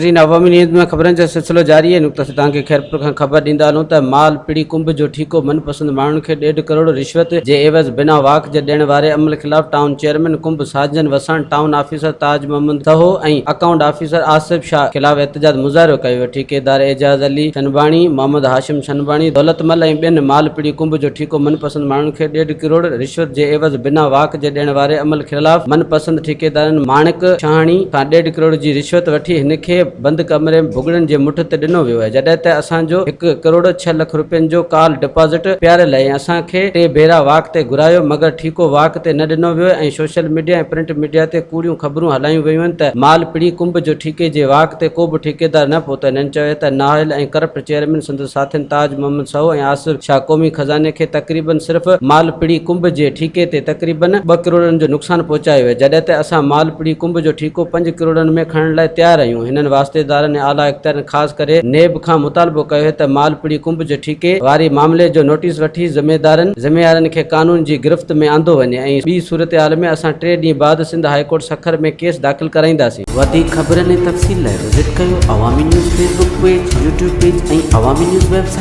ناظرين عوامي نيوز ۾ خبرن جو سلسلو جاري آهي نقطه توهان کي خيرپور کان خبر ڏيندا هلون ته مال پڙي ڪنڀ جو ٺيڪو من پسند ماڻهن کي ڏيڍ ڪروڙ رشوت جي عيوض بنا واڪ جي ڏيڻ واري عمل خلاف town chairman Kumbh Sajan Wassan town officer Taj Muhammad Saho ۽ account officer Asif Shah خلاف احتجاج مظاهرو ڪيو ويو ٺيڪيدار اعجاز علي شنباڻي محمد هاشم شنباڻي دولت مل ۽ ٻين مال پڙي ڪنڀ جو ٺيڪو من پسند ماڻهن کي ڏيڍ ڪروڙ رشوت جي عيوض بنا واڪ جي ڏيڻ واري عمل خلاف من پسند ٺيڪيدارن ماڻڪ شاهاڻي کان ڏيڍ ڪروڙ جي رشوت وٺي هن کي بند ڪمري ۾ ڀڳڙن جي مٺ تي ڏنو ويو آهي جڏهن ته اسان جو هڪ ڪروڙ ڇهه لک روپين جو ڪال ڊپازٽ پياريل آهي ۽ اسان کي ٽي ڀيرا واڪ تي گهرايو مگر ٺيڪو واڪ تي نه ڏنو ويو ۽ سوشل ميڊيا ۽ پرنٽ ميڊيا تي ڪوڙيون خبرون هلايون ويون آهن ته مال پڙي ڪنب جو ٺيڪي جي واڪ تي ڪو به ٺيڪيدار نه پهتو هنن چيو ته نااهل ۽ ڪرپٽ چيئرمين سندس ساٿين تاج محمد سهو ۽ آصف شاهه قومي خزاني کي تقريبن صرف مال پڙي ڪنب جي ٺيڪي تي تقريبن ٻه ڪروڙن جو نقصان پهچايو ويو جڏهن ته اسان مال پڙي ڪنب جو ٺيڪو پنج ڪروڙن ۾ کڻڻ لاء تيار آهيون هنن واسطيدارن ۽ اعليٰ اختيارين خاص ڪري نيب کان مطالبو ڪيو آهي ته مال پڙي ڪنب جي ٺيڪي واري معاملي جو نوٽيس وٺي ذميدارن ذميوارن کي قانون جي گرفت ۾ آندو وڃي ۽ ٻي صورتحال ۾ اسان ٽي ڏينهن بعد سنڌ هائيڪورٽ سکر ۾ ڪيس داخل ڪرائينداسين. وڌيڪ خبرن ۽ تفصيل لاء وزٽ ڪيو Awami news Facebook page, YouTube page ۽ Awami news website.